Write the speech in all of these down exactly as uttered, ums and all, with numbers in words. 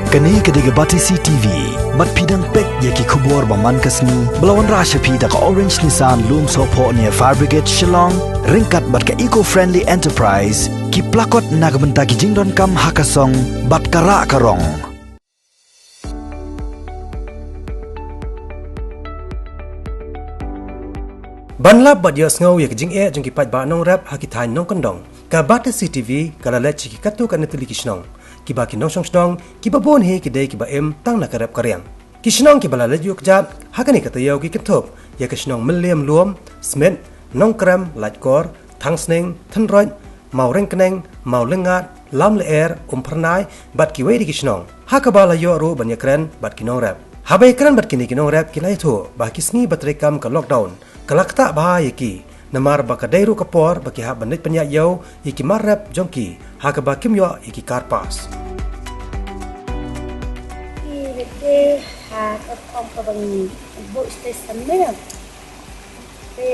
Kane ka dei ka Batesi T V. Bad phi dang peit ïa ki khubor ba man ka sngi ba la wanrah sha phi da ka Orange Nissan Lumsohphoh near Fire Brigade Shillong, ryngkat bad ka Eco Friendly Enterprise, ki plakot na ka bynta ki jingdonkam ha ka song bad ka rah ka rong. Ban lap bad ïohsngew ïa ka jingeh jong ki paidbah nongrep ha ki thaiñ nongkyndong, ka Batesi T V ka la leit sha ki katto katne tylli ki shnong, kiba ki nongshong shnong kiba bun hi ki dei kiba im tang na ka rep ka riang. Ki shnong kiba la leit ïuh kjat ha kane ka taïew ki kynthup ïa ka shnong Mylliem Luom, Smit, Nongkrem, Laitkor, Thangsning, Thynroit, Mawryngkneng, Mawlyngngad, Lamlyer, Umphyrnai bad kiwei de ki shnong, ha kaba la ïoh ruh ban ïakren bad ki nongrep. Haba ïakren bad kine ki nongrep ki la ïathuh ba ha ki sngi ba treikam ka lockdown ka la ktah bha ïa ki, namar ba ka dei ruh ka por ba ki hap ban leit pynïaid ïew ïa ki mar rep jong ki ha kaba kim ïoh ïa ki kar pass. Ki leit te ha ka kong ka ba ngi buh station ne. Te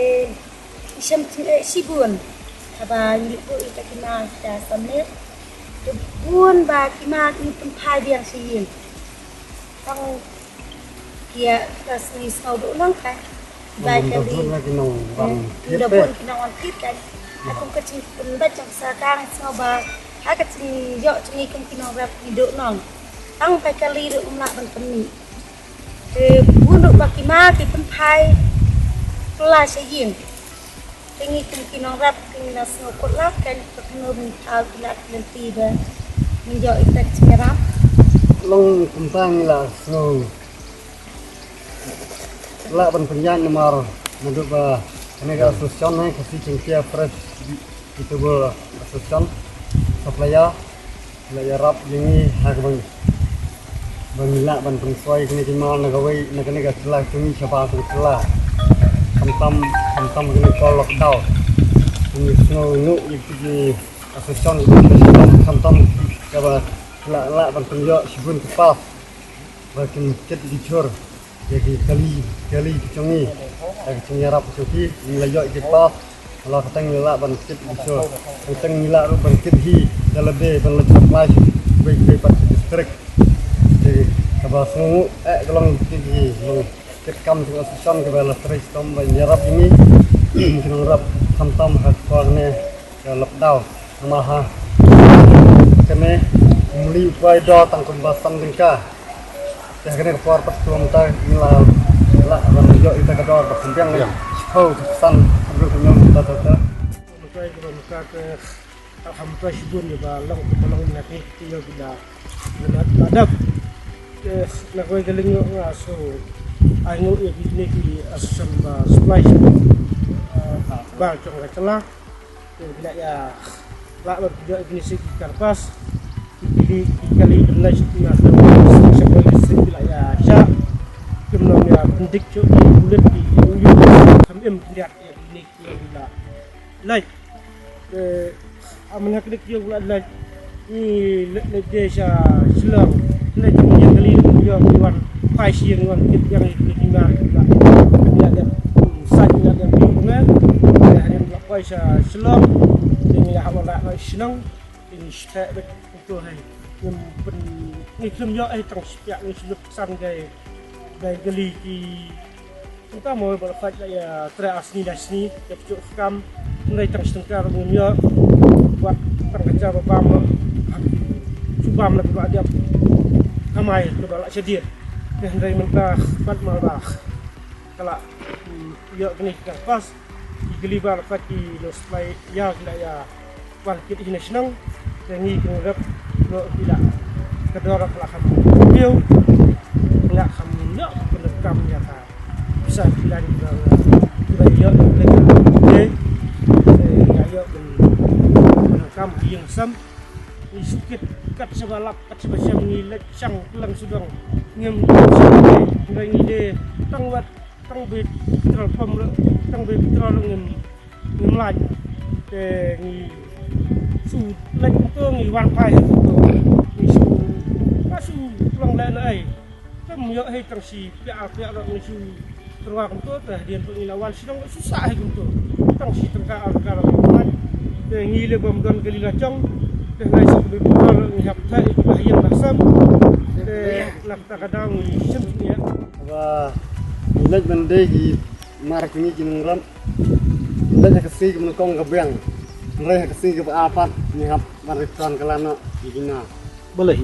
i shem jingeh shibun. Haba ngi buh ïa ka ki mar sha samle. Te bun ba ki mar ngi pynphai biang sha ïing. Tang ki ïa ka sngi sngew duh nang ka. Bai ka li. Bun ki nong wan kit ka. Kum ka jingpynbeit jong ka sorkar ngi sngew ba ha ka jingïoh jong ngi kum ki nongrep ngi duh nang. Tang bai ka li duh um lah ban pynmih. Te bun ruh ba ki mar ki pynphai kylla sha ïing. Te ngi kum ki nongrep ki la sngew kut lad kan ka khyndew mynta ki la ki lynti ba ngi ïoh ïa ka jingïarap. Long kumta ngi la sngew lah ban pynïaid namar naduh ba kane ka association ne ka Khasi Jaiñtia Fresh Vegetable Association Supplier la ïarap ïa ngi ha kaba ngi, ba ngi lah ban pynsoi kine ki mar na kawei na kane ka jylla jong ngi shabar jong ka jylla. Khamtam khamtam kane ka lockdown. Ngi sngew nguh ïa ki association khamtam kaba lah lah ban pynïoh shibun ki pass ba kin kit ki jhur. Ïa ki kali, kali ki jong ngi, ïa ki jong ngi ïarap ki jong ki, ngi la ïoh ki pass, la ka tang ngi lah ban kit ki jong, ka tang ngi lah ruh ban kit hi, ïa lade ban leit supply sha kiwei kiwei pat ki district. Te kaba sngewnguh eh ka long ki, ki long kit kam jong association kiba la trei shitom ban ïarap ïa ngi, ki nongrep khamtam ha ka por ne. Ka lockdown namar ha kane ym li u poi dor tang kumba san tyngka. Te ha kane ka por pat kumta ngi la lah ban ïoh ïa ka dor ba kham biang. Biang. Shiphew san hynriew hynñiew ta ta ta. Kumta kumta te alhamdulillah shibun ïa ba long ba long na ki ïoh ki da. Ïa na ta dap. Te na kawei ka liang nga so ai nguh ïa kine ki association ba supply shibun. Ba jong ka jylla. Te ki la ïa lah ban pynjot ïa kine ki kar pass. Ki kali, ki kali ban leit sha ki ma, sha ki ma, ki la ïa shah. Kim nang ïa pyndik shuh ki pulit ki ïoh ïoh. Kam im pyndiat ïa kine ki la leit. Te ha man ha kine ki ïoh la leit. Ngi leit, leit de sha Shillong. Leit jong ïa kali ïoh ngi wan phai shi ïa ngi wan kit ïa ngi kit ïa ngi ïa dep, hmm, sait ïa dep ngi kumne. Ïa hadien la phai sha Shillong. Ïa ngi la hap la la Shillong. Ïa ngi stek bek to hai. Ngim pyn ngi khlem ïoh ai tang shipia ngi shluk san kai. Bai kali ki Kumta mo ba la pait la ïa trei ar sngi lai sngi ïa pynjot kam. Hynrei tang shi tyngka ruh ngim ïoh. Wat tang ka jaka ba bam mo. Shu bam la ka ba dep kamai ka ba la shadien. Te hynrei mynta pat ma ba ka la, hmm, ïoh kane ka pass. Ki kali ba la pait ki nong supply ïa ki la ïa Wan kit hi na shnong, te ngi ki nongrep, noh ki la, ka dor ka la kham piew, la kham noh pyndonkam ïa ka. Pisa ki la ki la, ki la ïoh, ki la ïoh, te, te, ïa ïoh, pyn, pyndonkam ha ïing ha sem. Ngi shu kit, kat shaba lap, kat shaba shem ngi leit shang pyllang sudong. Ngim, ngi dei, tang wat, tang beit petrol pump ruh, tang beit petrol ruh ngim, ngim lait. Te ngi shu leit kumto ngi wan phai ha kumto. Ngi shu, ka shu long leh na ai. Te ym ïoh hei tang shi pia pia ruh ngi shu tyrwa kumto te hadien pat ngi la wan shnong ruh shu sah hei kumto. Tang shi tyngka ar tyngka ruh ngim lait. Te ngi leh bym don kali la jong. Te ngi shu beit kumto ruh ngi hap theh ïa ki ba ha ïing ba ha sem. Te Lak ta ka daw ngi shim shim ïa. Ba ngi leit ban dei ki mar ki ngi ki nongrep. Ngi leit ha ka sngi kaba nyngkong ka biang. Hynrei ha ka sngi kaba ar pat ngi hap ban return ka la noh ki ki na. Balei?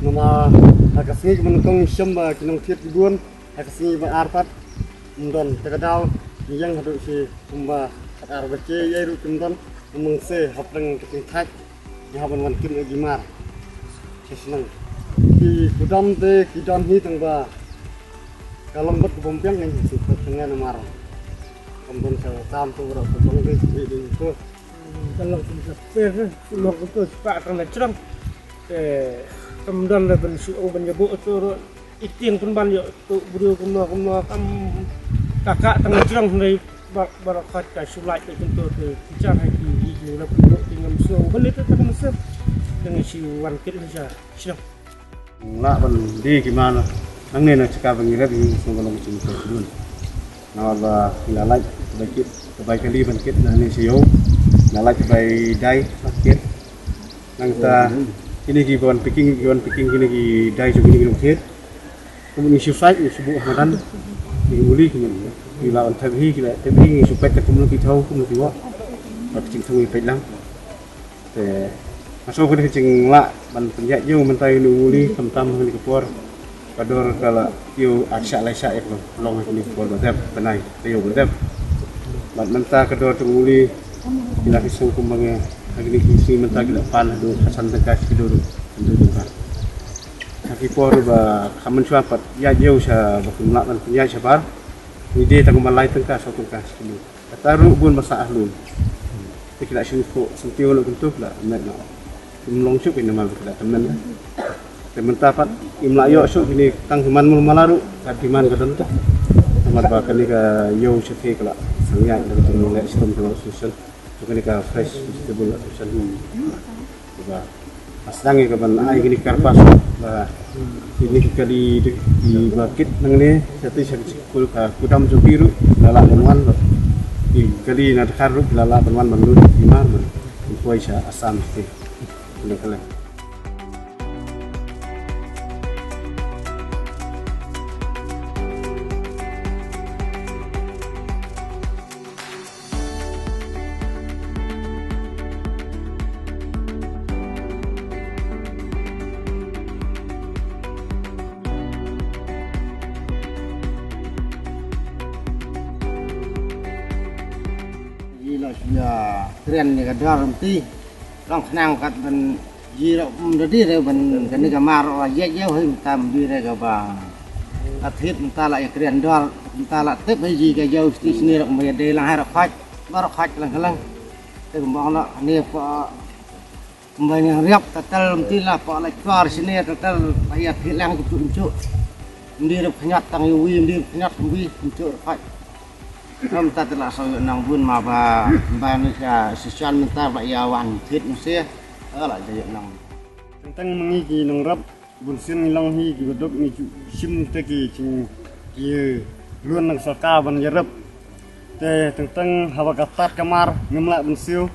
Namar ha ka sngi kaba nyngkong ngi shem ba ki nongthied ki bun. Ha ka sngi ba ar pat ym don. Ta ka daw ngi ïeng haduh shi kumba khatar baje ïai ruh kim don. Ym meng se hapdeng ka jingthait. Ngi hap ban wan kit ïa ki mar. Shisneng. Ki kudam te ki don hi tang ba ka long bad ka bym biang ngi shu phet tang ïa namar kam don sa tam tu baroh ka bang te ki dei tu. Ka long kum ka per, eh, long kum tu spah tang na jrong. Te kam don la ban shu ong ban ïa buh tu ruh. I tieng pynban ïoh tu briew kumno kumno kam ka kah tang jrong hynrei ba-, baroh khoit ka shu lait te kyntu te ki jar ha ki ïing ki lap ki buh te ngam sngew ban ïa te tang mynsiem. Te ngi shu wan kit ha sha shnong. Lah ban die ki mar nangne na jaka ba ngi rep ngi sngew ba long ka jingmyntoi sha dun. Namar ba ngi la lait ka bai kit, ka bai kali ban kit nangne sha ïew. Ngi la lait ka bai dai ban kit. Nangta kine ki wan picking, ki wan picking kine ki dai jong kine ki nongthied. Kumba ngi shu sait, ngi shu buh ha madan. Ngi uli ki ngi la wan thep hi, ki la thep hi, ngi shu peit ta kumno ki thaw, kumno ki wah. Ba ka jingthung ngi peit lang. Te nga sngew kane ka jinglah ban pynïaid ïew mynta ïa une u uli khamtam ha kane ka por. Ka dor ka la ïew ar shah lai shah ïa ka long ha kane ka por ba dep, bnai ka ïew ba dep. Bad mynta ka dor jong u uli ki la ki sngew kumba ngi ha kine ki sngi mynta ki la pan haduh khatsan tyngka shi kilo ruh. Haduh tyngka. Ha ki por ba ka mynshuwa pat ïaid ïew sha ba kum lah ban pynïaid shabar. Ngi die tang kumba lai tyngka saw tyngka shi kilo. Kata ruh bun ba sah ha lum. Te ki la shu khoh syntiew noh kyntu ki la met noh. Kim long shuh ki namar ba ki la tymmen. Te mynta pat im lah ïoh shuh kine tang ki man mul mala ruh ka demand ka don te. Namar ba kane ka ïew sha ki ka la sang ïaid da ka jingïaid shitom jong association. Kane ka fresh vegetable association. Ba sdang ïa ka ban ai kine ki kyrpad ba kine ki kali ki ba kit nangne sha te sha ka jingkul ka kudam jong ki ruh la lah ban wan ba ki kali na Dkhar ruh la lah ban wan ban lut ki mar ban poi sha Assam state. Kane ka leh. Ïa la shu ïa kren ïa ka dor mti. Long khnang kat ban ji ruh ym da dei re ban kane ka mar ruh ïa ïa hoi mynta ym dei re kaba ka thied mynta la ïa kren dor mynta la tip hi ji ka ïa u sti sni ruh ym ïa dei lang hai ruh khoit ba ruh khoit lang ka lang. Te kumba la kane pa kumba ngi riap tatal mti la pa la chwar sni tatal la ïa thied lang ka tu nchu. Ym dei re khñiot tang ïa wi ym dei re khñiot ym wi nchu ruh khoit. Mynta te la shu ïoh nang bun ma ba ba ni ka shishan mynta ba ïa wan thied mynsiem. Ïa la ïoh nang. Teng teng ma ngi ki nongrep bun sien ngi long hi ki baduk ngi ju shim te ki jing ki luan nang sorkar ban ïarap. Te teng teng haba ka tat ka mar ngim lah ban siew.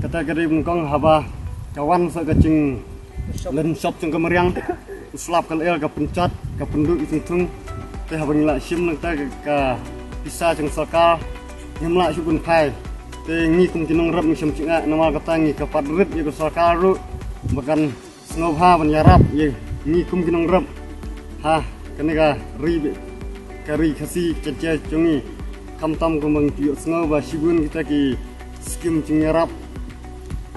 Kata ka dei ban kong haba ka wan sa ka jing len shop jong ka mariang. Slap ka lyer ka pynjot ka pynduh ïa ka jingthung. Te haba ngi la shim nangta ka, ka pisa jong sorkar ngim lah shuh ban phai. Te ngi kum ki nongrep ngi shem jingeh namar kata ngi kyrpad rit ïa ka sorkar ruh ba kan sngewbha ban ïarap ïa ngi kum ki nongrep. Ha kane ka ri ka ri Khasi ka jait jong ngi khamtam kum ba ngi ïohsngew ba shibun kita ki skim jingïarap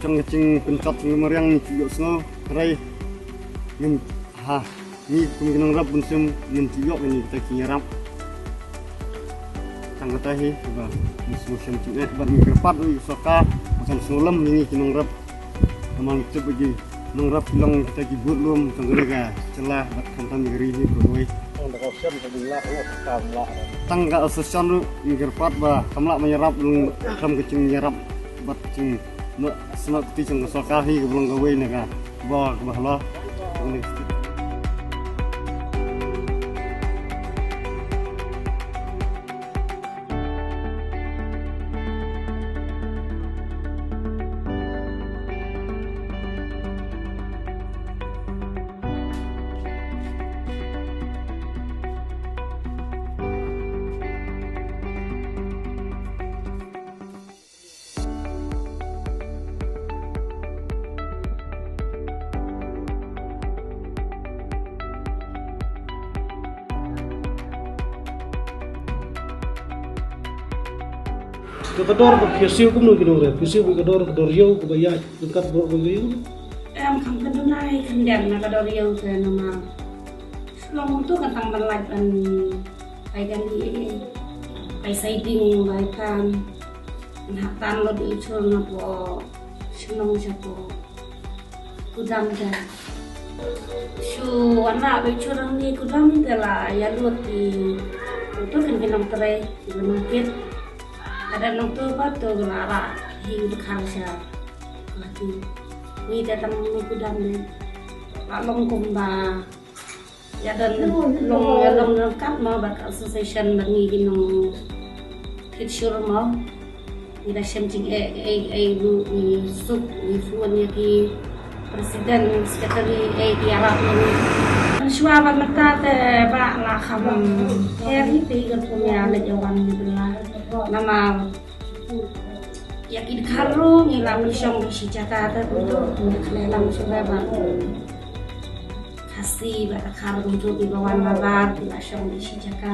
jong ka jingpynjot jong ka mariang ngi ïohsngew. Hynrei ngim ha ngi kum ki nongrep bun sien ngim ju ïoh kane kita ki ïarap. Tang kata hi ba ngi sngewsih jingeh bad ngi kyrpad ïa ka sorkar ba kan sngewlem ïa ngi ki nongrep. Namar ngi tip ba ki nongrep ki long kita ki bud lum tang kane ka jylla bad khamtam ïa ka ri hi kawei. Tang ka association ruh ngi kyrpad ba kam lah ban ïarap lem ka jingïarap bad jing Noh, snoh kti jong ka sorkar hi kaba long kawei na ka bor kaba halor. Ka dor ka phi siew kumno ki nongrep, phi siew ka dor, ka dor ïew kaba ïaid ryngkat bad ka ïew? Em, kam kan duna i kan dem na ka dor ïew te namar shlong tu kan tang ban lait ban pai kan di, pai sai ding bai kan. Hap tan lo di chul na po shnong sha po kudam te. Shu wan la ba chul nang ni kudam te la ïa lut i tu kan ki nongtrei ki nongkit. Ada nong tu pa tu la ra hi ba khang sha. Laki ni te tang ni kudam ni. La long kumba ïa don long, ïa long long kap mo ba ka association ba ngi ki nong thit shur mo. Ngi da shem jingeh, eh, eh, lu ngi suk ngi fuan ïa ki president, secretary, eh, ki arab ngi. Kan shwa ba mynta te ba la kham her hi te kan pun ïa leit ïa wan ni bela. Namar ïa ki dkhar ruh ngi la pynshong ki shi jaka te kumtu ngi khleh lam shuh ba Khasi ba dkhar kumtu ki ba wan mabar ki la shong ki shi jaka.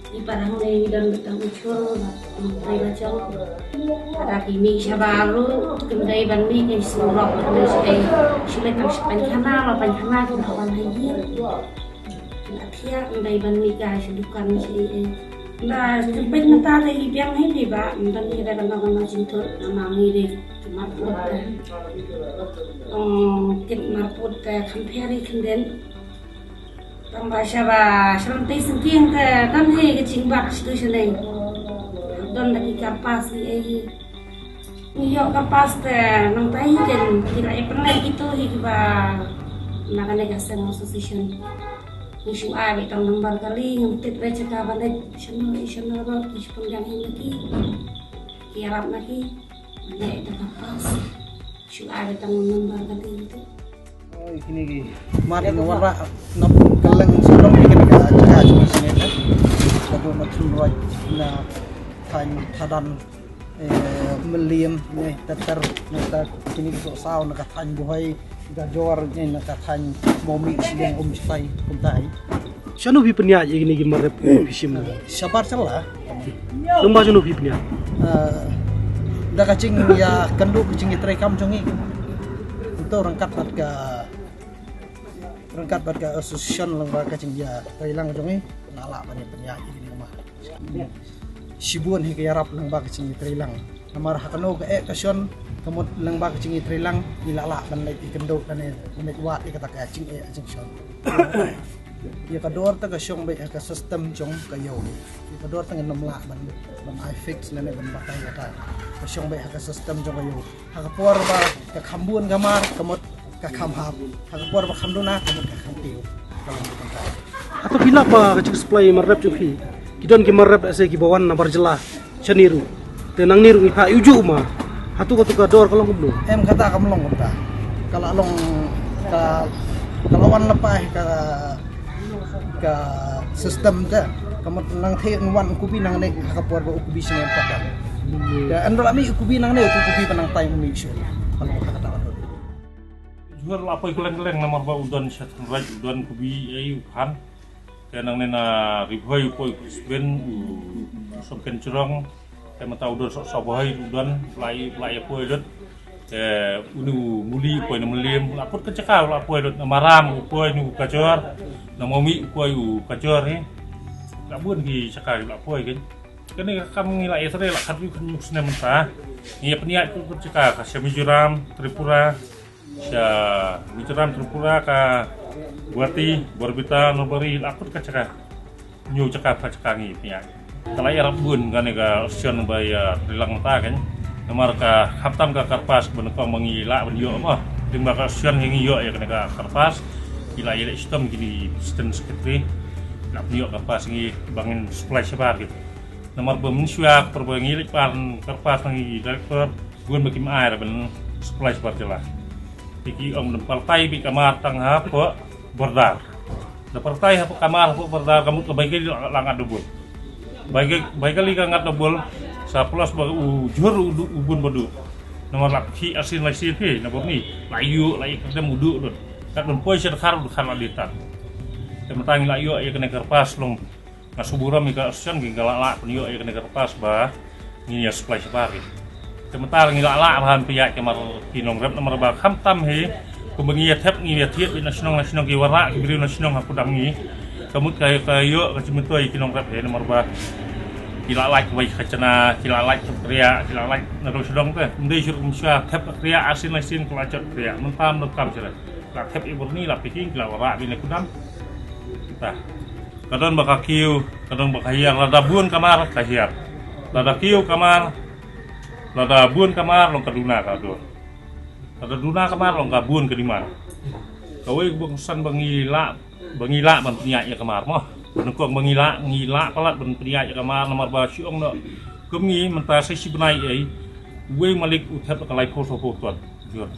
Ki ba dang ne ngi don bit dang u chul ba ngi trei ba jong. Ada ki mih shabar ruh kim dei ban mih ki surok ki shi, shi leit tang shi pynkhana la pynkhana ki la wan ha ïing. Ki la thiah, ym dei ban mih ka sha dukan sha ei ei. Ba shu peit mynta te i biang hi hi ba, ym dei ban nang ban nang jingthut, namar ngi dei ki marput te. Ong kit marput te kham pher i khyndiat. Tang ba shaba shlem tei syngkien te tang hi ka jingbak sha tu sha nei. Don da ki kyrpad i ei hi. Ngi ïoh kyrpad te nangta hi ken ki la ïa pynlait kito hi kiba na kane ka seng association. Ngi shu ai beit tang number kali, ngim tip re jaka ba leit shano i shano ruh, ngi shu pynbiang hi na ki. Ki ïarap na ki. Leit tang kyrpad. Shu ai beit tang number kali tu. Oi, kine ki. Mar nga wanrah na kylleng sawdong ki kane ka jaka jong ngi sngewbha. Ka dei na Thunroit, na thaiñ Thadan, eh, Mylliem, ne Teter, ne ta kine ki sohsaw na ka thaiñ Buhoi, Gajor, ne na ka thaiñ Mawmih, Shillong, Umshatai, kumta hi. Shano phi pynïaid ïa kine ki mar rep phi shim? Shabar shala. Lyngba shano phi pynïaid? Eh, da ka jingïakynduh ka jingïatreikam jong ngi. Nto ryngkat bad ka, ryngkat bad ka association lyngba ka jingïatreilang jong ngi. Nga lah ban ïa pynïaid ïa kine ki mar. Shibun hi ka ïarap lyngba ka jingïatreilang. Namar ha kano ka eh ka shon, ka mut lyngba ka jingïatreilang, ngi la lah ban leit ïakynduh lane ban leit wad ïa kata ka jingeh jingshon. Ïa ka dor te ka shong beit ha ka system jong ka ïew. Ïa ka dor te ngin ym lah ban, ban ai fix lane ban batai kata. Ka shong beit ha ka system jong ka ïew. Ha ka por ba ka kham bun ka mar, ka mut ka kham hap. Ha ka por ba kham duna, ka mut ka kham tiew. Ka long kumta. Hato phi lap ba ka jingsupply mar rep jong phi? Ki don ki mar rep se kiba wan na bar jylla shane ruh. Te nangne ruh ngi phah ïa u juh ma. Hato kato ka dor ka long kumno? Em, kata kam long kumta. Ka la long ka, ka la wan lypa hi ka, ka system te. Ka mut nang theh ngan wan u kubi nangne ha ka por ba u kubi sngewbha. Te ynda la mih u kubi nangne, u kubi ba nang tai u mih shuh. Ka long kata ka dor. Jhur la poi kylleng kylleng namar ba u don sha Thunroit, u don kubi ei u phan. Te nangne na Ri Bhoi u poi u Brisbane, u Sophian Jrong. Te mynta u don Sohsaw Bhoi u don, la ïa, la ïa poi lut. Te une u Muli u poi na Mylliem, la kut ka jaka la poi lut, na Maram u poi na u Kajor, na Mawmih u poi u Kajor hi. La bun ki jaka la poi kein. Kane ka kam ngi la ïatrei la khatwei khatñiew snem mynta. Ngi ïa pynïaid kut kut jaka ka sha Mizoram, Tripura, sha Mizoram, Tripura, ka Guwahati, Borpeta, Nalbari, la kut ka jaka. Hynñiew jaka phra jaka ngi pynïaid. Ka la ïarap bun kane ka association ba ïatreilang mynta kein. Namar ka hap tam ka kyrpad ba nyngkong ba ngi lah ban ïoh mo. Lyngba ka association hi ngi ïoh ïa kane ka kyrpad. Ki la ïaleh shitom kine ki president secretary. Lah ban ïoh kyrpad ngi ba ngin supply shabar kit. Namar ba mynshuwa ka por ba ngi leit pan kyrpad na ngi director, bun ba kim ai ra ban supply shabar jylla. Te ki ong ban pyrthei beit ka mar tang hapoh border. Da pyrthei hapoh ka mar hapoh border ka mut ka bai kali la ngat double. Bai ka, bai kali ka ngat double. Sa plus ba u jhur u du, u bun ba du. Namar la phi asin la sin phi na bor ni. La ïu, la ïu ka dem u du lut. Kat ban poi sha dkhar, u dkhar la dei tan. Te mynta ngi la ïoh ïa kane ka kyrpad long. Nga sngewburom ïa ka association ki nga la lah pynïoh ïa kane ka kyrpad ba Ngin ïa supply shabar hi. Te mynta ngi la lah ban pynïaid kamar ki nongrep namar ba khamtam hi. Kumba ngi ïa thep ngi ïa thied na shnong na shnong ki wanrah ki briew na shnong ha kudang ngi. Ka mut ka ka ïoh ka jingmyntoi ki nongrep hi namar ba ki la lait kawei ka chana, ki la lait ka kriah, ki la lait na rong shnong te. Ym dei shuh kum shuwa thep ka kriah arsien lai sien ka la jot kriah. Mynta mynta kam shuh. La thep i burni la picking ki la wanrah bine kudang. Ta. Ka don ba ka kiew, ka don ba ka hiar, lada bun kamar ka hiar. Lada kiew kamar, lada bun kamar long ka duna ka don. Lada duna kamar long ka bun ka demand. Kawei ka bun san ba ngi lah, ba ngi lah ban pynïaid ïa kamar mo. Ba nyngkong ba ngi lah, ngi lah palat ban pynïaid ïa kamar namar ba shu ong noh. Kum ngi mynta sa shi bnai ei, uwei u malik u thep ka laiphew sawphew ton jhur.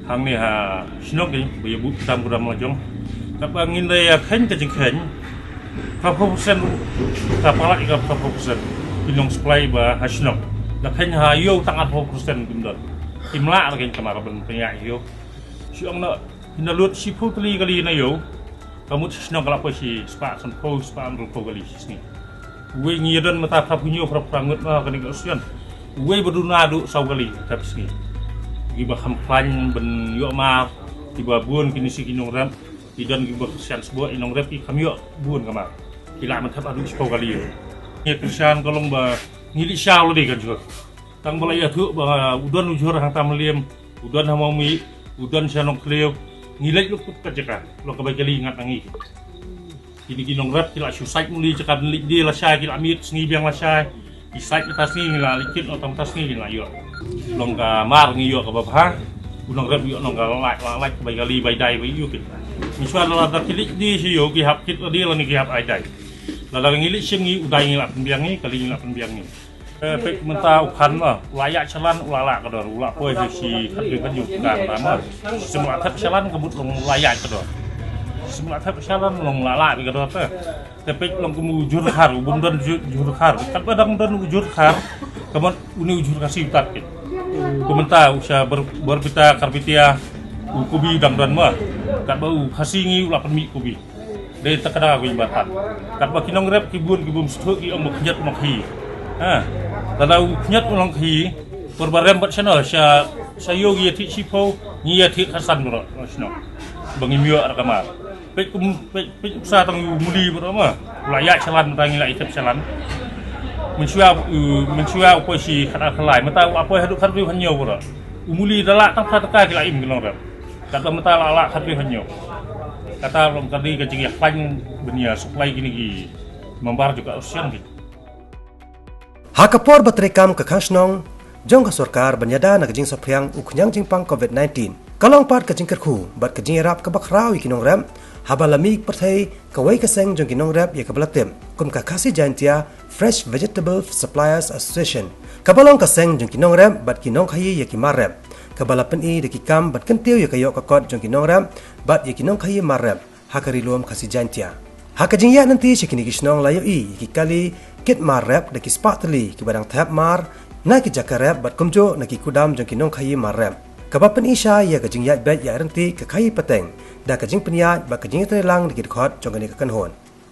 Hangne ha shnong ki ba ïa buh tam kudam la jong. Katba ngin da ïa kheiñ ka jingkheiñ, phraphew percent ka palat ïa ka phraphew percent ki nong supply ba ha shnong. Da kheiñ ha ïew tang arphew percent kim don. Kim lah da kheiñ kamar ban pynïaid ïew. Shu ong noh, hynda lut shiphew tylli kali na ïew. Ka mut sha shnong ka la poi shi spah sanphew, spah hynriewphew kali shi sngi. Uwei ngi ïa don mynta phraphew hynñiew, phraphew phra ngut na kane ka ocean. Uwei ba duna duh saw kali ka sngi. Kiba kham khlaiñ ban ïoh mar, kiba bun kine shi ki nongrep, ki don kiba kyrshan sboh, i nongrep ki kham ïoh bun kamar. Ki lah ban thep haduh shiphew kali. Ngi kyrshan ka long ba ngi leit shaw lade ka jhur. Tang ba la ïathuh ba u don u jhur hangta Mylliem, u don ha Mawmih, u don sha Nongkhliew, ngi leit lut kut ka jaka, long kaba kali ngat na ngi. Kine ki nongrep ki la shu sait muli jaka ban leit die lashai ki la miet sngi biang lashai. Ki sait mynta sngi ngi la leit kit noh tang mynta sngi ngi la ïoh. Long ka mar ngi ïoh kaba bha. U nongrep ïoh long ka la lait la lait bai kali bai dai bai ïoh kit. Ngi shuwa la da ki leit die sha ïoh ki hap kit la die lane ki hap ai dai. Lada ngi leit shim ngi u dai ngi la pynbiang ngi kali ngi la pynbiang ngi. Eh, peit mynta u Khan ma, u la ïaid shalan, u la lah ka dor, u la poi hi shi khat ri khat yu ka ma. Sim la thep shalan ka mut long u la ïaid ka dor. Sim la thep shalan long u la lah ka dor te. Te peit long kum u jhur khar, u bym don jhur, jhur khar. Katba dang don u jhur khar, ka mut une u jhur Khasi u tat kit. Ku mynta u sha ber, ber bita kar bitia, u kubi dang don ma. Katba u Khasi ngi u la pynmih kubi. Dei ta ka da ka ba pat. Katba ki nongrep ki bun ki bym sngewthuh ki ong ba khñiot u nongkhaïi. Ha. Lada u khñiot u nongkhaïi, por ba rem bad shano sha, sha ïew ngi ïa thied shiphew, ngi ïa thied khatsan baroh shano. Ba ngim ïoh ar kamar. Peit kum, peit, peit u sa tang u muli baroh ma. U la ïaid shalan mynta ngi la ïa thep shalan. Mynshuwa u, mynshuwa u poi shi khat ar khat lai mynta u la poi haduh khat hynriew hynñiew baroh. U muli da lah tang phra tyngka ki la im ki nongrep. Katba mynta la lah khat hynriew hynñiew. Kata long ka dei ka jingïakhlaiñ ban ïa supply kine ki member jong ka ocean ki. Ha ka por ba treikam ka khang shnong jong ka sorkar ban ïada na ka jingsaphriang u khñiang jingpang covid nineteen, ka long pat ka jingkyrkhu bad ka jingïarap kaba khraw ïa ki nongrep haba la mih pyrthei kawei ka seng jong ki nongrep ïa kaba la tip kum ka Khasi Jaintia Fresh Vegetable Suppliers Association, kaba long ka seng jong ki nongrep bad ki nongkhaïi ïa ki mar rep, kaba la pyni da ki kam ban kyntiew ïa ka ïoh ka kot jong ki nongrep bad ïa ki nongkhaïi mar rep ha ka Ri Lum Khasi Jaintia. Ha ka jingïaid lynti sha kine ki shnong la ïohi ïa ki kali kit mar rep da ki spah tylli kiba dang thep mar na ki jaka rep bad kumjuh na ki kudam jong ki nongkhaïi mar rep, kaba pyni shai ïa ka jingïaid beit ïaid lynti ka khaïi pateng da ka jingpynïaid bad ka jingïatreilang da ki dkhot jong kane ka kynhun.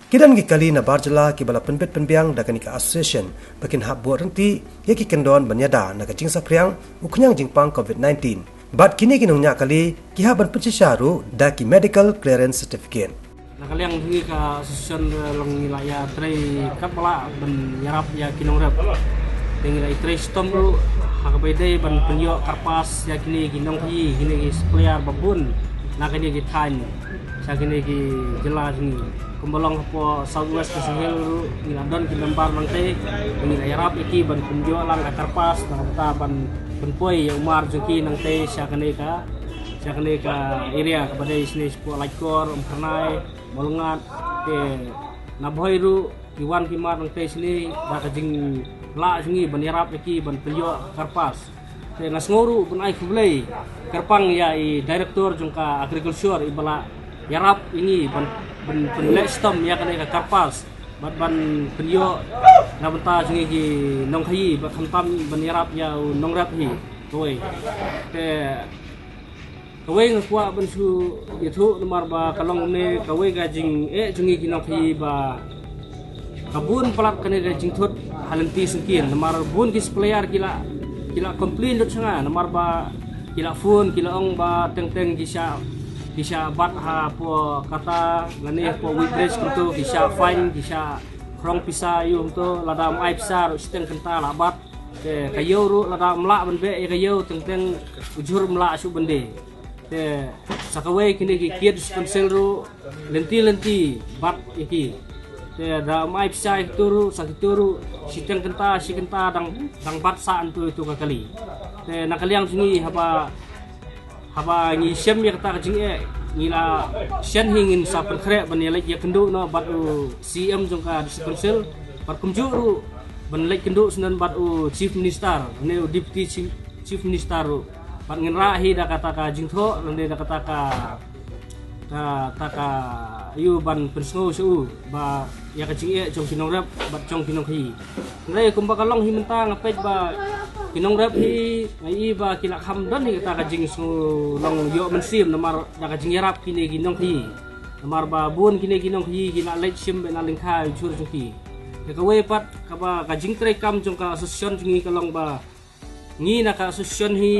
Ki don ki kali na bar jylla kiba la pynbit pynbiang da kane ka association ba kin hap buh lynti ïa ki kyndon ban ïada na ka jingsaphriang u khñiang jingpang covid nineteen. Bad kine ki nongñiah kali ki hap ban pynshisha ruh da ki medical clearance certificate. Na ka liang jong ngi ka association, eh, long ngi la ïatrei katba lah ban ïarap ïa ki nongrep. Te ngi la ïatrei shitom ruh ha kaba ïadei ban pynïoh karpas ïa kine ki nongkhaïi, kine ki supplier ba bun na kine ki thaiñ sha kine ki jylla jong ngi. Kumba long hapoh South West Khasi Hills ruh ngi la don ki member nangtei, ngi la ïarap ïa ki ban pynïoh lang ka karpas na ka bynta ban pynpoi ïa u mar jong ki nangtei sha kane ka, sha kane ka area kaba dei shane shapoh Laitkor, Umphyrnai, Mawlyngad. Te na Bhoi ruh ki wan ki mar nangtei shane da ka jinglah jong ngi ban ïarap ïa ki ban pynïoh karpas. Te nga sngew ruh ban ai khublei kyrpang ïa i director jong ka agriculture iba la ïarap ïa ngi ban, ban pynleh shitom ïa kane ka karpas bad ban pynïoh na bynta jong ngi ki nongkhaïi bad khamtam ban ïarap ïa u nongrep hi. Kawei. Te kawei nga kwah ban shu ïathuh namar ba ka long kumne kawei ka jingeh jong ngi ki nongkhaïi ba ka bun palat kane ka jingthut ha lynti syngkien, namar bun ki supplier ki la, ki la complain lut sha nga, namar ba ki la phone, ki la ong ba teng teng ki sha, ki sha bat hapoh kata lane hapoh weighbridge kumto, ki sha fine, ki sha khrong pisa ïa u kumto, lada ym ai pisa ruh shiteng kynta la bat. Te ka ïew ruh lada ym lah ban beh ïa ka ïew, teng teng u jhur ym lah shuh ban die. Te sa kawei kine ki kit council ruh lynti lynti bat ïa ki. Te da ym ai pisa ïa kito ruh, sa kito ruh shiteng kynta shi kynta dang, dang bat sah hangto ïa ka kali. Te na ka liang jong ngi, haba, haba ngi shem ïa kata ka jingeh, ngi la shen hi ngin sa pynkhreh ban ïa leit ïakynduh noh bad u C E M jong ka District Council, bad kumjuh ruh ban leit kynduh shen bad u Chief Minister ne u Deputy Chief, Chief Minister ruh. Bad ngin rah hi da kata ka jingthoh, lane da kata ka, ka, kata ka ïa u ban pynsngew sha u ba ïa ka jingeh jong ki nongrep bad jong ki nongkhaïi. Hynrei kumba ka long hi mynta, nga peit ba ki nongrep hi, nga i ba ki la kham don hi kata ka jingsngew long ïoh mynsiem, namar da ka jingïarap kine ki nongkhaïi. Namar ba bun kine ki nongkhaïi ki la leit shim beit na lyngkha u jhur jong ki. Te kawei pat kaba ka jingtreikam jong ka association jong ngi ka long ba ngi na ka association hi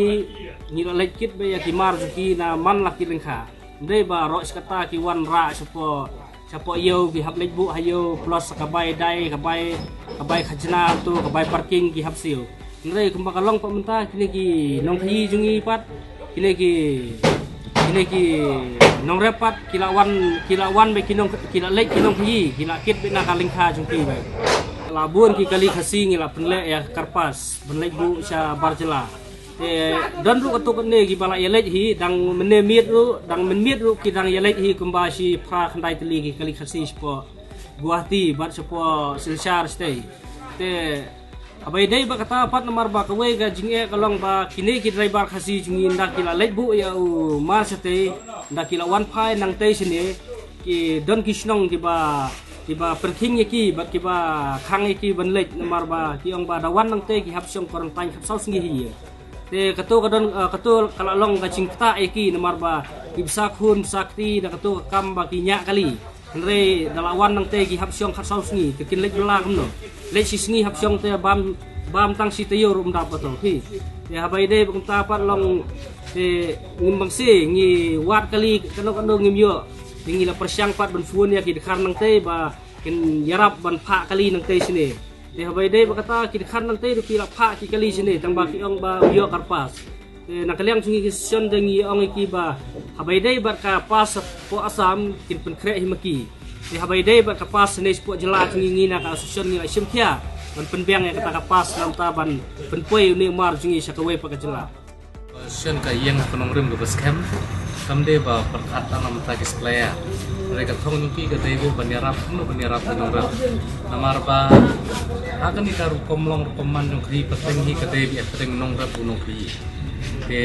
ngi la leit kit beit ïa ki mar jong ki na man la ki lyngkha. Ym dei ba baroh shi katta ki wan rah shapoh, shapoh ïew, ki hap leit buh ha ïew, plus ka bai dai, ka bai, ka bai khajna to, ka bai parking ki hap siew. Hynrei kumba ka long pat mynta, kine ki nongkhaïi jong ngi pat, kine ki, kine ki nongrep pat ki la wan, ki la wan beit ki nong, ki la leit ki nongkhaïi, ki la kit beit na ka lyngkha jong ki beit. La bun ki kali Khasi ngi la pynleh ïa ka kyrpad ban leit buh sha bar jylla. Te don ruh katto katne kiba la ïaleit hi, dang mynne miet ruh, dang mynmiet ruh ki dang ïaleit hi kumba shi phra khyndai tylli ki kali Khasi shapoh Guwahati bad shapoh Silchar shatei. Te haba ïadei bad kata pat, namar ba kawei ka jingeh ka long ba kine ki driver Khasi jong ngi ynda ki la leit buh ïa u mar shatei, ynda ki la wan phai nangtei shane, ki don ki shnong kiba, kiba pyrkhing ïa ki bad kiba khang ïa ki ban leit, namar ba ki ong ba da wan nangtei ki hap shong quarantine khatsaw sngi hi ïa. Te kato ka don, eh, kato ka la long ka jingktah ïa ki, namar ba ki bsa khun bsa kti da kato ka kam ba ki ñiah kali. Hynrei da la wan nangtei ki hap shong khatsaw sngi, ki kin leit bylla kumno. Leit shi sngi hap shong te bam, bam tang shi taïew ruh ym dap kato hi. Te haba ïadei bad kumta pat long te ngim bang shi ngi wad kali kano kano ngim ïoh. Te ngi la pyrshang pat ban phone ïa ki dkhar nangtei ba kin ïarap ban phah kali nangtei shane. Te haba ïadei bad kata ki dkhar nangtei ruh ki la phah ki kali shane, tang ba ki ong ba u ïoh kyrpad. Te na ka liang jong ngi ki association te ngi ong ïa ki ba haba ïadei bad ka pass shapoh Assam kin pynkhreh hi ma ki. Te haba ïadei bad ka pass shane shapoh jylla jong ngi, ngi na ka association ngi la shim khia ban pynbiang ïa kata ka pass, namar ban pynpoi une u mar jong ngi sha kawei pat ka jylla. Shen ka ïeng ha ka nongrim kaba skhem. Kam dei ba pyrkhat tang namar ki supplier. Hynrei ka thong jong ki ka dei ban ïarap, kumno ban ïarap ki nongrep. Namar ba ha kane ka rukom long rukom man jong ki, pateng hi ka dei ba ïa pateng nongrep u nongkhaïi. Te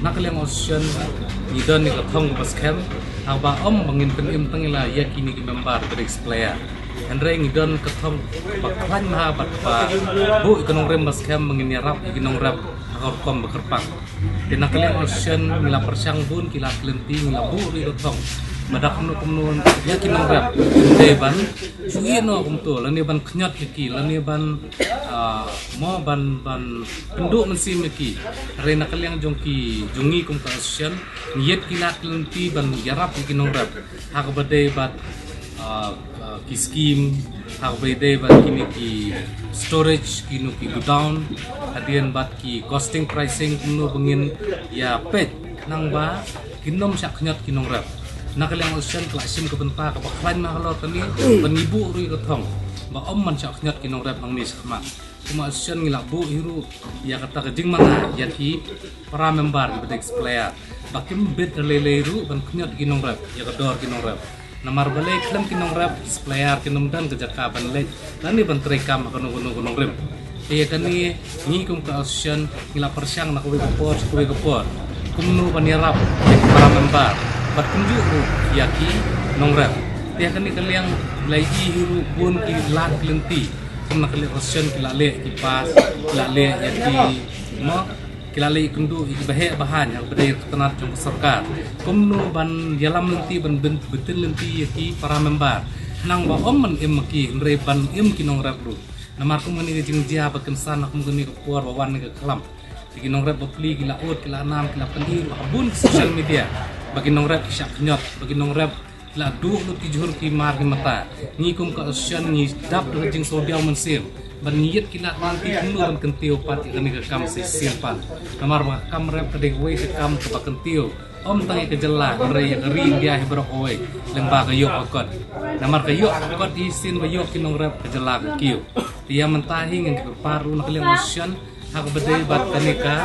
na ka liang association ngi don ïa ka thong kaba skhem. Haba ym ba ngin pynim tang ïa la ïa kine ki member, ki supplier. Hynrei ngi don ka thong ba khlaiñ bha bad ba buh ïa ka nongrim ba skhem ba ngin ïarap ïa ki nongrep ha ka rukom ba kyrpang. Te na ka liang association ngi la pyrshang bun ki lad ki lynti, ngi la buh ruh ïa ka thong ba da kumno kumno ïa ki nongrep, ym dei ban shu ïeh noh kumto, lane ban khñiot ïa ki, lane ban, ah, mo ban, ban kynduh mynsiem ïa ki. Hynrei na ka liang jong ki, jong ngi kum ka association, ngi ïeit ki lad ki lynti ban ïarap ïa ki nongrep ha kaba dei bad, ah, ah, ki scheme, ha kaba dei bad kine ki storage, kine ki godown, hadien bad ki costing pricing, kumno ba ngin ïa peit khnang ba kin ym shah khñiot ki nongrep. Na ka liang association ka la shim ka bynta kaba khlaiñ halor kane, ban ngi buh ruh ïa ka thong ba ym ban shah khñiot ki nongrep nangne shakhmat. Kum association ngi la buh hi ruh ïa kata ka jingmana ïa ki para member kiba dei ki supplier ba kim bit da lei lei ruh ban khñiot ki nongrep ïa ka dor ki nongrep. Namar balei khlem ki nongrep, ki supplier kin ym don ka jaka ban leit lane ban trei kam ha kano kano ka nongrim. Te ïa kane ngi kum ka association ngi la pyrshang na kawei ka por sha kawei ka por kumno ban ïarap ïa ki para member bad kumjuh ruh ïa ki nongrep. Te ïa kane ka liang la ïohi hi ruh bun ki lad ki lynti. Kum na ka liang association ki la leh ki pass, ki la leh ïa ki, mo, ki la leh ïakynduh ïa ki baheh bahaiñ ha kaba dei ka tnat jong ka sorkar. Kumno ban ïalam lynti, ban byn-, bynta lynti ïa ki para member. Nang ba ong ban im ma ki, hynrei ban im ki nongrep ruh. Namar kum kane ka jingjia ba kynsan, kum kane ka por ba wan ka khlam. Te ki nongrep bapli ki la ud, ki la nam, ki la pyni ruh ha bun ki social media. Ba ki nongrep ki shah khñiot, ba ki nongrep ki la duh lut ki jhur ki mar ki mata. Ngi kum ka association ngi dap da ka jingsngewdiaw mynsiem. Ban ngi ïit ki la nang ki kumno ban kyntiew pat ïa kane ka kam shisien pat. Namar ba ka kam rep ka dei kawei ka kam kaba kyntiew. Ym tang ïa ka jylla, hynrei ïa ka ri India hi baroh kawei, lyngba ka ïoh ka kot. Namar ka ïoh ka kot hi shisien ba ïoh ki nongrep ka jylla ka kiew. Te ïa mynta hi ngin kyrpad ruh na ka liang association, ha kaba dei bad kane ka,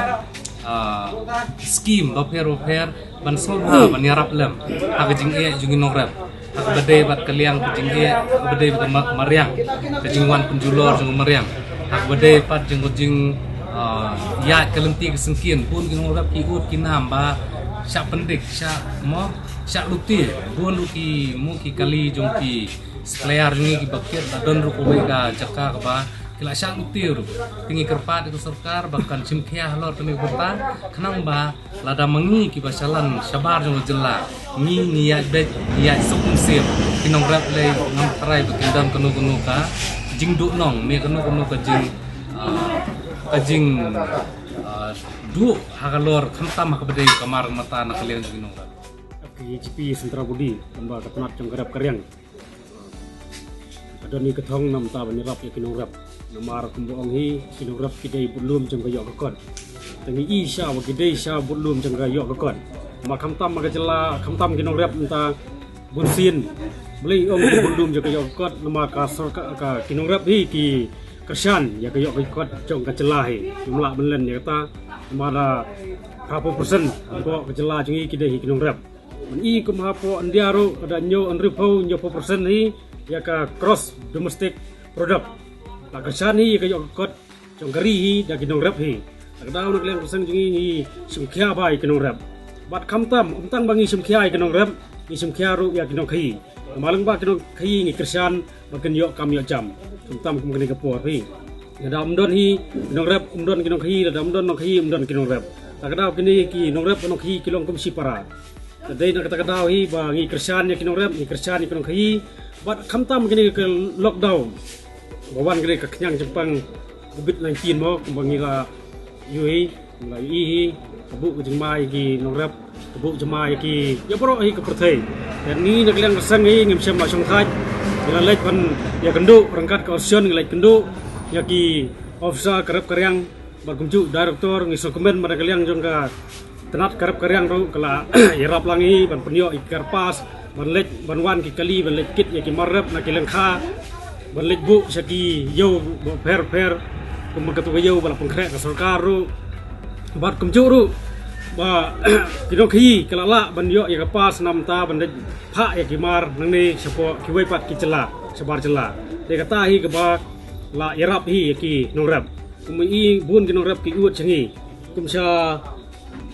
ah, skim bapher bapher ban sngewbha ban ïarap lem ha ka jingeh jong ki nongrep. Ha kaba dei bad ka liang ka jingeh, ha kaba dei bad ka ma-, mariang, ka jingwan pynjulor jong ka mariang. Ha kaba dei pat jong ka jing, ah, ïaid ka lynti ka syngkien, bun ki nongrep ki ud ki nam ba shah pyndik, shah mo, shah lute, bun ruh ki mo ki kali jong ki supplier jong ngi kiba kit, la don ruh kawei ka jaka kaba ki la shah lute ruh. Te ngi kyrpad ïa ka sorkar ba kan shim khia halor kane ka bynta, khnang ba lada ma ngi kiba shalan shabar jong ka jylla, ngi, ngi ïaid beit, ngi ïaid suk mynsiem, ki nongrep lei ngam tharai ba kin don kano kano ka jingduhnong, ne kano kano ka jing, ah, ka jing, ah, duh ha ka lor khamtam ha kaba dei ka mar mata na ka liang jong ki nongrep. Ka G P Central Body, kumba ka tnat jong ka rep ka riang. Ka don hi ka thong namar ban ïarap ïa ki nongrep. Namar kumba ong hi, ki nongrep ki dei budlum jong ka ïoh ka kot. Te ngi i sha ba ki dei sha budlum jong ka ïoh ka kot. Ma khamtam ma ka jylla, khamtam ki nongrep mynta bunsien. Balei ong ki budlum jong ka ïoh ka kot, namar ka sorkar, ka ki nongrep hi ki kyrshan ïa ka ïoh ka kot jong ka jylla hi. Ym lah ban len ïa kata, namar da ka phew percent ka jylla jong ngi ki dei hi ki nongrep. Ban i kum hapoh India ruh ka da hynñiew, hynriewphew, hynñiewphew percent hi ïa ka gross domestic product. La kyrshan hi ïa ka ïoh ka kot jong ka ri hi da ki nongrep hi. Te ka daw na ka liang ka seng jong ngi ngi shim khia bha ïa ki nongrep. Bad khamtam, ym tang ba ngi shim khia ïa ki nongrep, ngi shim khia ruh ïa ki nongkhaïi. Namar lyngba ki nongkhaïi ngi kyrshan ba kin ïoh kam ïoh jam. Khamtam kum kane ka por hi. Lada ym don hi ki nongrep, ym don ki nongkhaïi, lada ym don nongkhaïi, ym don ki nongrep. Te ka daw kine ki nongrep nongkhaïi ki long kum shipara. Te dei na kata ka daw hi ba ngi kyrshan ïa ki nongrep, ngi kyrshan ïa ki nongkhaïi. Bad khamtam kine ka lockdown ba wan kane ka khñiang jingpang covid nineteen mo, kumba ngi la ïohi, ngi la ïohi hi, ka buh ka jingma ïa ki nongrep, ka buh jingma ïa ki, ïa baroh hi ka pyrthei. Te ngi na ka liang ka seng hi ngim shym la shongthait. Ngi la leit ban ïakynduh ryngkat ka association, ngi leit kynduh ïa ki officer ka rep ka riang, bad kumjuh director, ngi sngewkmen ba na ka liang jong ka tnat ka rep ka riang ruh ka la ïarap lang hi ban pynïoh ïa ki kyrpass, ban leit, ban wan ki kali, ban leit kit ïa ki mar rep na ki lyngkha, ban leit buh sha ki ïew bapher bapher, kum katu ka ïew ba la pynkhreh ka sorkar ruh. Bad kumjuh ruh ba ki nongkhaïi ki la lah ban ïoh ïa ka pass namar ban leit phah ïa ki mar nangne shapoh kiwei pat ki jylla, shabar jylla. Te kata hi kaba la ïarap hi ïa ki nongrep. Kum i bun ki nongrep ki ud sha ngi, kum sha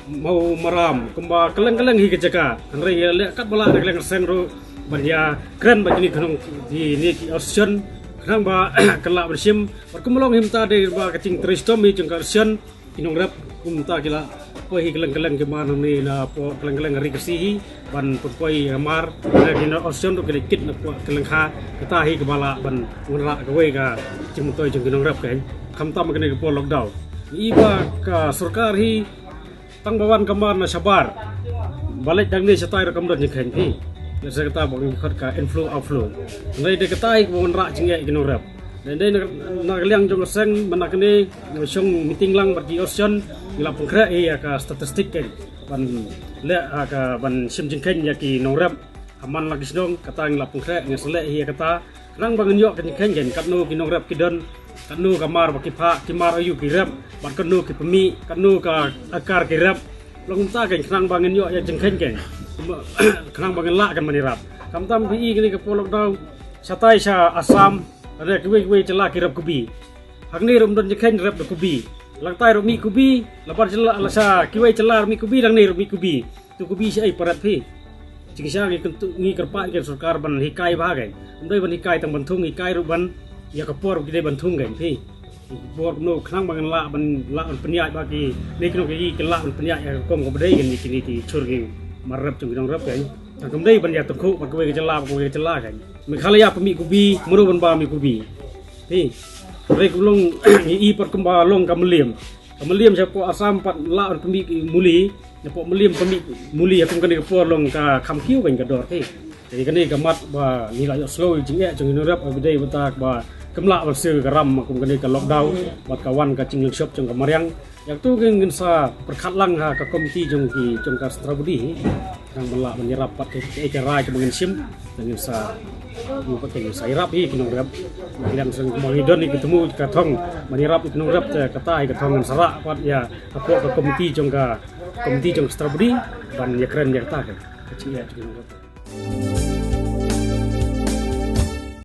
Mawmaram, kumba kylleng kylleng hi ka jaka. Hynrei ngi leh katba lah na ka liang ka seng ruh ban ïakren bad kine ki nong, kine ki association, khnang ba kan lah ban shim. Bad kumba long hi mynta dei ba ka jingtrei shitom hi jong ka association, ki nongrep kumta ki la poi hi kylleng kylleng ki mar nangne napoh kylleng kylleng ka ri Khasi hi ban pynpoi ïa ka mar. Hynrei ki nong association ruh ki la kit napoh kylleng kha. Kata hi kaba lah ban wanrah kawei ka jingmyntoi jong ki nongrep, khein khamtam kane ka por lockdown. Ngi i ba ka sorkar hi tang ba wan ka mar na shabar, ba leit nangne shatai ruh kam don jingkheiñ hi. Lehse kata ba ngi khot ka inflow outflow. Hynrei dei kata hi kaba wanrah jingeh ïa ki nongrep. Dei, dei na, na ka liang jong ka seng mynta kane ngi shong meeting lang bad ki association, ngi la pynkhreh hi ïa ka statistic, khein ban leh, ah, ka ban shim jingkheiñ ïa ki nongrep ha man la ki shnong. Kata ngi la pynkhreh, ngi sa leh hi ïa kata. Khnang ba ngin ïoh ka jingkheiñ, khein katno ki nongrep ki don, katno ka mar ba ki phah, ki mar aïu ki rep, bad katno ki pynmih, katno ka akar ki rep. Long kumta, khein khnang ba ngin ïoh ïa jingkheiñ, khein khnang ba ngin lah kan ban ïarap. Khamtam phi i kane ka por lockdown, shatai sha Assam, lane kiwei kiwei jylla ki rep kubi. Hangne ruh ym don jingkheiñ, rep da kubi. Lane tai ruh mih kubi, labar jylla, la sha kiwei jylla ruh mih kubi, hangne ruh mih kubi. Tu kubi shaei parat phi. Jingshisha ngi kyntu, ngi kyrpad ïa ka sorkar ban hikai bha, khein. Ym dei ban hikai tang ban thung, hikai ruh ban ïa ka por ki dei ban thung, khein phi. Por kumno khnang ba ngin lah ban, lah ban pynïaid ba kine ki nongkhaïi kin lah ban pynïaid ïa ka rukom kaba dei, khein, kine ki shur ki mar rep jong ki nongrep, khein. Kam dei ban ïa tyrkhuh bad kawei ka jylla bad kawei ka jylla kan. Meghalaya pynmih kubi, mano ban ba mih kubi. Hi. Hynrei kumlong i pat kumba long ka mylliam. Ka mylliam shapoh Assam pat lah ban pynmih muli. Shapoh mylliam pynmih muli ha kum kane ka por long ka kham kiew kan ka dor hi. Te kane ka mat ba ngi la ïohsngew ïa ka jingeh jong ki nongrep ba dei ba tak ba kam lah ban siew ka ram kum kane ka lockdown bad ka wan ka jinglong shop jong ka mariang. Ïa katu ngin sa pyrkhat lang ha ka komiti jong ki jong ka Satra Budi. Nang ban lah ban ïarap pat ka ka rai ka ngin shim. Ngin sa ngin pat ngin sa ïarap hi ki nongrep. Liang seng ba ngi don hi ka temu ka thong ban ïarap hi ki nongrep te kata hi ka thong ngin sa rah pat ïa ka pok ka komiti jong ka komiti jong ka Satra Budi ban ïakren ïa kata ka. Ka chi ïa ki nongrep.